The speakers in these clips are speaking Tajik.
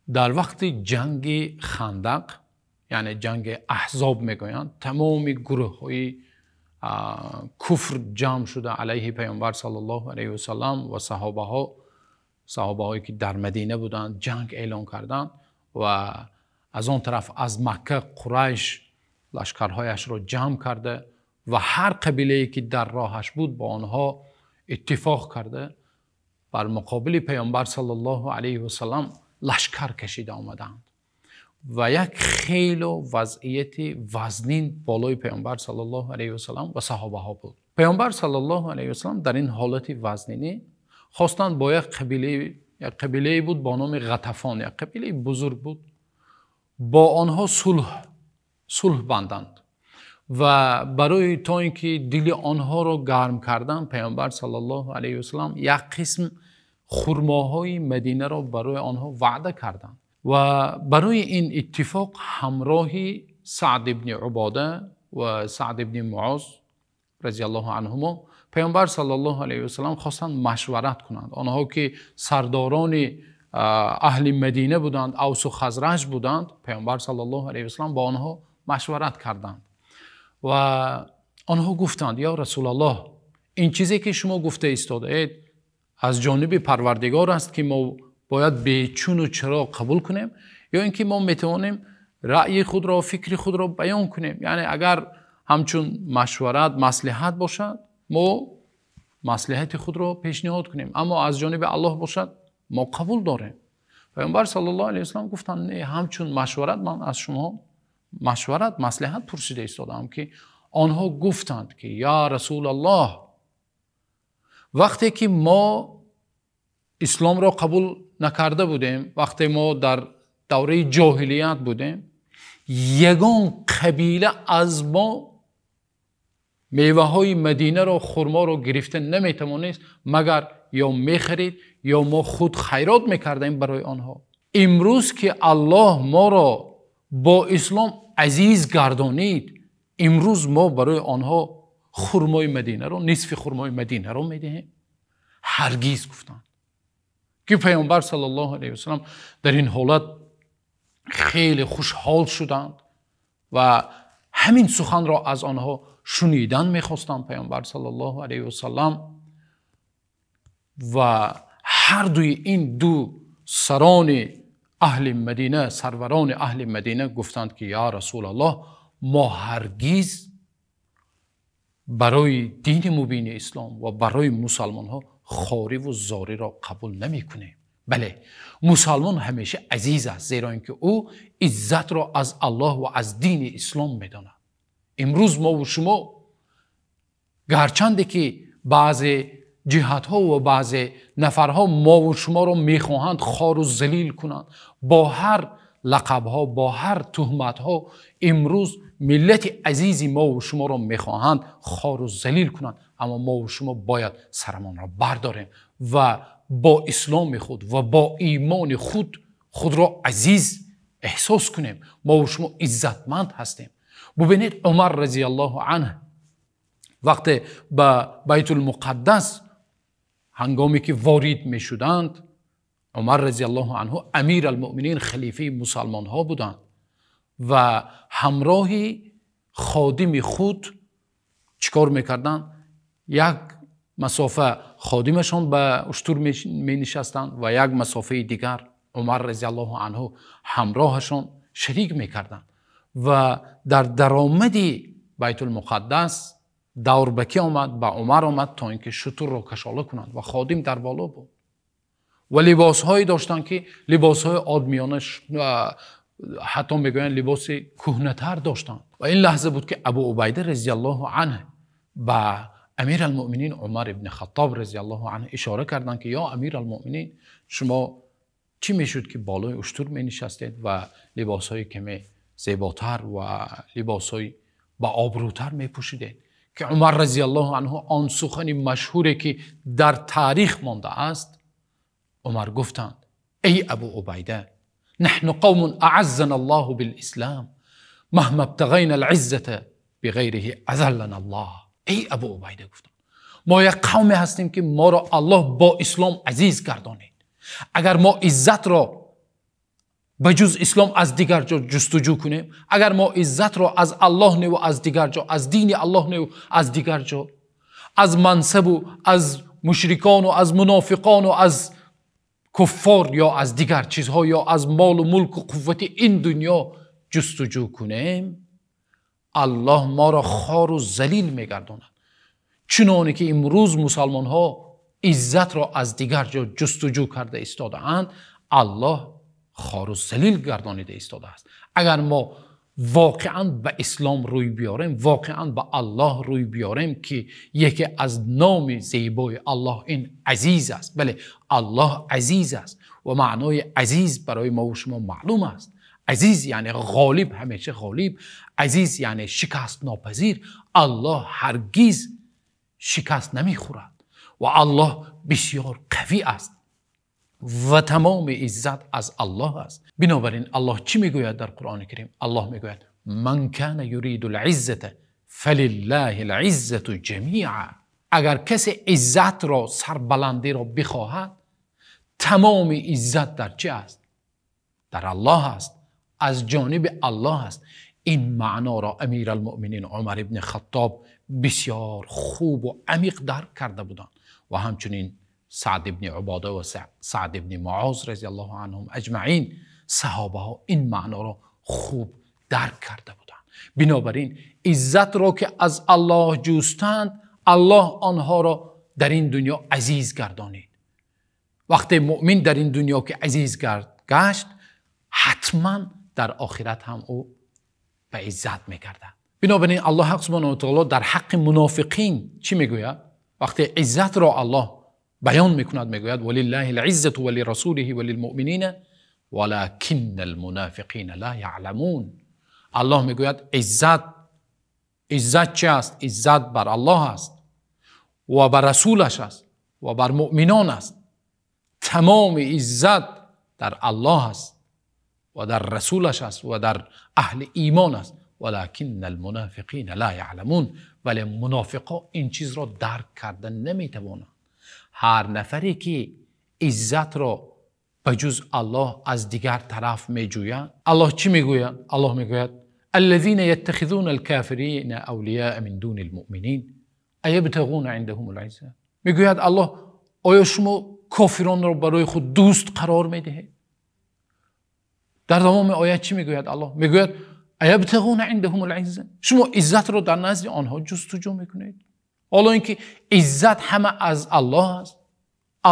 Дар вақти ҷанги Хандақ, яъне ҷанги Аҳзоб мегӯянд, тамоми гурӯҳҳои куфр ҷамъ шуда алайҳи Паёмбар саллаллоҳу алайҳи васаллам ва саҳобаҳо, саҳобаҳое ки дар Мадина буданд, ҷанг эълон карданд ва аз он тараф аз Макка Қурайш лашкарҳояшро ҷамъ карда ва ҳар қабилае ки дар роҳаш буд бо онҳо иттифоқ карда бар муқобили Паёмбар саллаллоҳу алайҳи васаллам лашкар кашида омаданд ва як хеле вазъияти вазнин болои Паёмбар саллаллоҳу алайҳи васаллам ва саҳобаҳо буд. Паёмбар саллаллоҳу алайҳи васаллам дар ин ҳолати вазнинӣ хостанд бо як қабилае буд бо номи Ғатафон, як қабилаи бузург буд, бо онҳо сулҳ банданд ва барои то инки дили онҳоро гарм кардан Паёмбар саллаллоҳу алайҳи васаллам як қисм хурмоҳои Мадинаро барои онҳо ваъда карданд ва барои ин иттифоқ ҳамроҳи Саъд ибни Убода ва Саъд ибни Муоз разияллоҳу анҳумо Паёмбар саллаллоҳу алайҳи васаллам хостанд машварат кунанд. Онҳо ки сардорони аҳли Мадина буданд, Авс ва Хазраҷ буданд, Паёмбар саллаллоҳу алайҳи васаллам бо онҳо машварат карданд ва онҳо гуфтанд: ё Расулуллоҳ, ин чизе ки шумо гуфта истодаед аз ҷониби Парвардигор аст ки мо бояд бечуну чаро қабул кунем ё инки мо метавонем раъйи худро, фикри худро баён кунем? Яъне агар ҳамчун машварат, маслиҳат бошад, мо маслиҳати худро пешниҳод кунем, аммо аз ҷониби Аллоҳ бошад, мо қабул дорем. Паёмбар саллаллоҳу алайҳи васаллам гуфтанд: не, ҳамчун машварат ман аз шумо машварат, маслиҳат пурсида истодаам. Ки онҳо гуфтанд ки ё Расулуллоҳ, вақте ки мо исломро қабул накарда будем, вақте мо дар давраи ҷоҳилият будем, ягон қабила аз мо меваҳои Мадинаро, хурморо гирифта наметавонист, магар ё мехарид ё мо худ хайрот мекардем барои онҳо. Имрӯз ки Аллоҳ моро бо ислом азиз гардонид, имрӯз мо барои онҳо хурмои Мадинаро, нисфи хурмои Мадинаро медиҳем? Ҳаргиз гуфтанд. Ки Паёмбар саллаллоҳу алайҳи васаллам дар ин ҳолат хеле хушҳол шуданд ва ҳамин суханро аз онҳо шунидан мехостанд Паёмбар саллаллоҳу алайҳи васаллам. Ва ҳар дуи ин ду сарони аҳли Мадина, сарварони аҳли Мадина гуфтанд ки ё Расулуллоҳ, мо ҳаргиз барои дини мубини ислом ва барои мусалмонҳо хорӣ ва зориро қабул намекунем. Бале, мусалмон ҳамеша азиз аст, зеро инки ӯ иззатро аз Аллоҳ ва аз дини ислом медонад. Имрӯз мо ва шумо гарчанде ки баъзе ҷиҳатҳо ва баъзе нафарҳо мо ва шуморо мехоҳанд хор ва залил кунанд бо ҳар лақабҳо, бо ҳар туҳматҳо, имрӯз миллати азизи мо ва шуморо мехоҳанд хор ва залил кунанд, аммо мо ва шумо бояд сарамонро бардорем ва бо исломи худ ва бо имони худ худро азиз эҳсос кунем. Мо ва шумо иззатманд ҳастем. Бубинед, Умар разияллоҳу анҳу вақте ба Байтулмуқаддас ҳангоме ки ворид мешуданд, Умар разияллоҳу анҳу амир алмӯъминин, халифаи мусалмонҳо буданд ва ҳамроҳи ходими худ чикор мекарданд? Як масофа ходимашон ба уштур менишастанд ва як масофаи дигар Умар разияллоҳу анҳу ҳамроҳашон шарик мекарданд ва дар даромади Байтулмуқаддас давр ба ки омад? Ба Умар омад то инки шутурро кашола кунанд ва ходим дар боло буд ва либосҳое доштанд ки либосҳои одмиёна, ҳатто мегӯянд либоси кӯҳнатар доштанд. Ва ин лаҳза буд ки Абу Убайда разияллоҳу анҳу ба амир алмӯъминин Умар ибни Хаттоб разияллоҳу анҳу ишора карданд ки ё амир алмӯъминин, шумо чӣ мешуд ки болои уштур менишастед ва либосҳои каме зеботар ва либосҳои ба обрӯтар мепӯшидед? Ки Умар разияллоҳу анҳу он сухани машҳуре ки дар таърих мондааст, Умар гуфтанд: эй Абу Убайда, наҳну қавмун аъаззана Аллоҳу билислом маҳма ибтағайна алъиззата биғайриҳи азаллана Аллоҳ. Эй Абу Убайда, гуфтанд, мо як қавме ҳастем ки моро Аллоҳ бо ислом азиз гардонид. Агар мо иззатро ба ҷуз ислом аз дигар ҷо ҷустуҷӯ кунем, агар мо иззатро аз Аллоҳ не ва аз дигар ҷо, аз дини Аллоҳ не ва аз дигар ҷо, аз мансаб ва аз мушрикон ва аз мунофиқон ва аз куффор ё аз дигар чизҳо ё аз мол ва мулк ва қуввати ин дунё ҷустуҷӯ кунем, Аллоҳ моро хор ва залил мегардонад. Чуноне ки имрӯз мусалмонҳо иззатро аз дигар ҷо ҷустуҷӯ карда истодаанд, Аллоҳ хор ва залил гардонида истодааст. Агар мо воқеан ба ислом рӯй биёрем, воқеан ба Аллоҳ рӯй биёрем, ки яке аз номи зебои Аллоҳ ин азиз аст. Бале, Аллоҳ азиз аст ва маънои азиз барои мо ва шумо маълум аст. Азиз яъне ғолиб, ҳамеша ғолиб. Азиз яъне шикастнопазир. Аллоҳ ҳаргиз шикаст намехӯрад ва Аллоҳ бисёр қавӣ аст ва тамоми иззат аз Аллоҳ аст. Бинобар ин Аллоҳ чӣ мегӯяд дар Қуръони Карим? Аллоҳ мегӯяд: ман кана юриду л-иззата фалиллаҳи л-иззату ҷамиъа. Агар касе иззатро, сарбаландиро бихоҳад, тамоми иззат дар чӣ аст? Дар Аллоҳ аст, аз ҷониби Аллоҳ аст. Ин маъноро Амиралмуъминин Умар ибни Хаттоб бисёр хуб ва амиқ дарк карда буданд ва ҳамчунин Саъд ибни Убода ва Саъд ибни Муоз разияллоҳу анҳум аҷмаин, саҳобаҳо ин маъноро хуб дарк карда буданд. Бинобар ин иззатро ки аз Аллоҳ ҷустанд, Аллоҳ онҳоро дар ин дунё азиз гардонид. Вақте муъмин дар ин дунё ки азиз гашт, ҳатман дар охират ҳам ӯ ба иззат мегардад. Бинобар ин Аллоҳ субҳонаҳу ва таъоло дар ҳаққи мунофиқин чӣ мегӯяд? Вақте иззатро Аллоҳ баён мекунад, мегӯяд: валиллаҳи л-иззату ва лирасулиҳи ва лилмуъминина валакинна л-мунофиқина ла яъламун. Аллоҳ мегӯяд иззат, иззат чӣ аст? Иззат бар Аллоҳ аст ва бар расулаш аст ва бар муъминон аст. Тамоми иззат дар Аллоҳ аст ва дар расулаш аст ва дар аҳли имон аст. Валакинна л-мунофиқина ла яъламун. Вале мунофиқо ин чизро дарк карда наметавонанд. Ҳар нафаре ки иззатро ба ҷуз Аллоҳ аз дигар тараф меҷӯяд, Аллоҳ чӣ мегӯяд? Аллоҳ мегӯяд: аллазина яттахизуна ал-кофирина авлияа мин дуни ал-муъминин аябтағуна индахум ал-изза. Мегӯяд Аллоҳ: оё шумо кофиронро барои худ дӯст қарор медиҳед? Дар давоми оят чӣ мегӯяд Аллоҳ? Мегӯяд: аябтағуна индахум ал-изза. Шумо иззатро дар назди онҳо ҷустуҷӯ мекунед, ҳоло инки иззат ҳама аз Аллоҳ аст.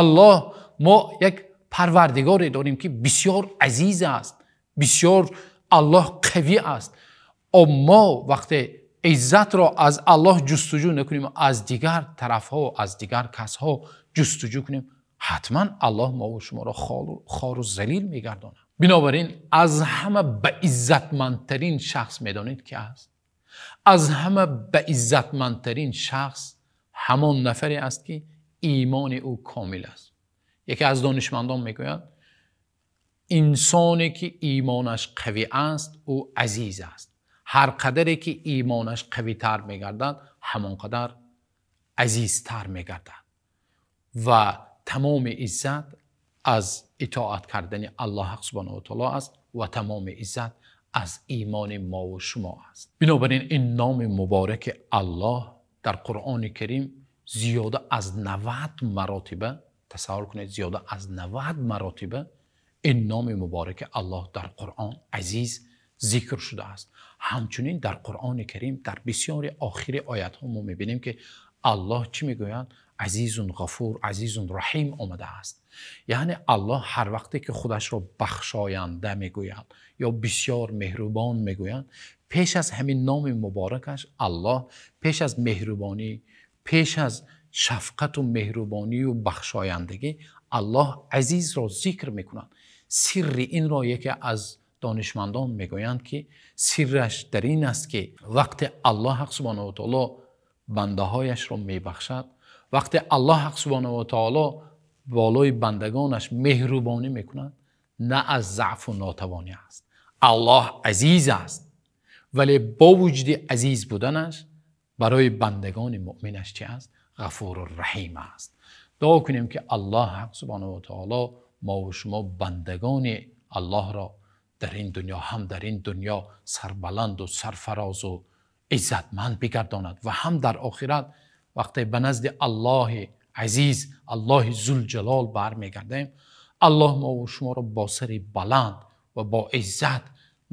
Аллоҳ, мо як парвардигоре дорем ки бисёр азиз аст, бисёр Аллоҳ қавӣ аст. Мо вақте иззатро аз Аллоҳ ҷустуҷӯ накунем, аз дигар тарафҳо, аз дигар касҳо ҷустуҷӯ кунем, ҳатман Аллоҳ мо ва шуморо хор ва залил мегардонад. Бинобар ин аз ҳама ба иззатмандтарин шахс медонед ки аст? Аз ҳама ба иззатмандтарин шахс ҳамон нафаре аст ки имони ӯ комил аст. Яке аз донишмандон мегӯяд: инсоне ки имонаш қавӣ аст, ӯ азиз аст. Ҳар қадаре ки имонаш қавитар мегардад, ҳамон қадар азизтар мегардад. Ва тамоми иззат аз итоат кардани Аллоҳ субҳонаҳу ва таъоло аст ва тамоми иззат аз имони мо ва шумо аст. Бинобар ин ин номи мубораки Аллоҳ дар Қуръони Карим зиёда аз 90 маротиба, тасаввур кунед, зиёда аз 90 маротиба ин номи мубораки Аллоҳ дар Қуръон азиз зикр шудааст. Ҳамчунин дар Қуръони Карим дар бисёри охири оятҳо мо мебинем ки Аллоҳ чӣ мегӯяд? Азизун ғафур, азизун раҳим омадааст. Яъне Аллоҳ ҳар вақте ки худашро бахшоянда мегӯяд ё бисёр меҳрубон мегӯяд, пеш аз ҳамин номи муборакаш Аллоҳ пеш аз меҳрубонӣ, пеш аз шафқату меҳрубонию бахшояндагӣ Аллоҳ азизро зикр мекунад. Сирри инро яке аз донишмандон мегӯянд ки сирраш дар ин аст ки вақте Аллоҳ субҳонаҳу ва таъоло бандаҳояшро мебахшад, вақте Аллоҳ субҳонаҳу ва таъоло болои бандагонаш меҳрубонӣ мекунад, на аз заъфу нотавонӣ аст. Аллоҳ азиз аст, вале бо вуҷуди азиз буданаш барои бандагони муъминаш чӣ аст? ғафурур раҳим аст. Дуо кунем ки Аллоҳ субҳонаҳу ва таъоло мо ва шумо бандагони Аллоҳро Дар ин дунё ҳам дар ин дунё сарбаланд ва сарфароз ва иззатманд бигардонад ва ҳам дар охират вақте ба назди Аллоҳи Азиз, Аллоҳи Зулҷалол бармегардем, Аллоҳ мо ва шуморо бо сари баланд ва бо иззат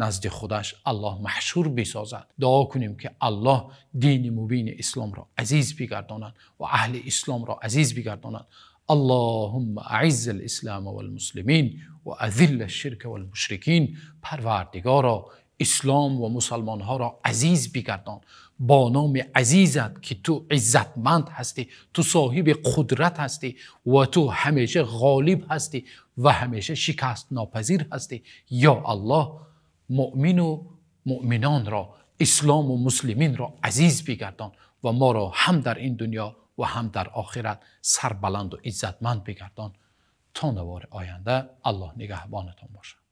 назди худаш Аллоҳ маҳшур бисозад. Дуо кунем, ки Аллоҳ дини мубини исломро азиз бигардонад ва аҳли исломро азиз бигардонад. Аллоҳумма аъиззал ислома вал муслимин ва азиллаш ширка вал мушрикин. Парвардигоро, ислом ва мусулмонҳоро азиз бигардон бо номи азизат, ки ту иззатманд ҳастӣ, ту соҳиби қудрат ҳастӣ ва ту ҳамеша ғолиб ҳастӣ ва ҳамеша шикастнопазир ҳастӣ. Ё Аллоҳ, мӯъмин ва мӯъминонро, ислом ва муслиминро азиз бигардон ва моро ҳам дар ин дунё ва ҳам дар охират сарбаланд ва иззатманд бигардон. То навори оянда Аллоҳ нигаҳбонатон бошад.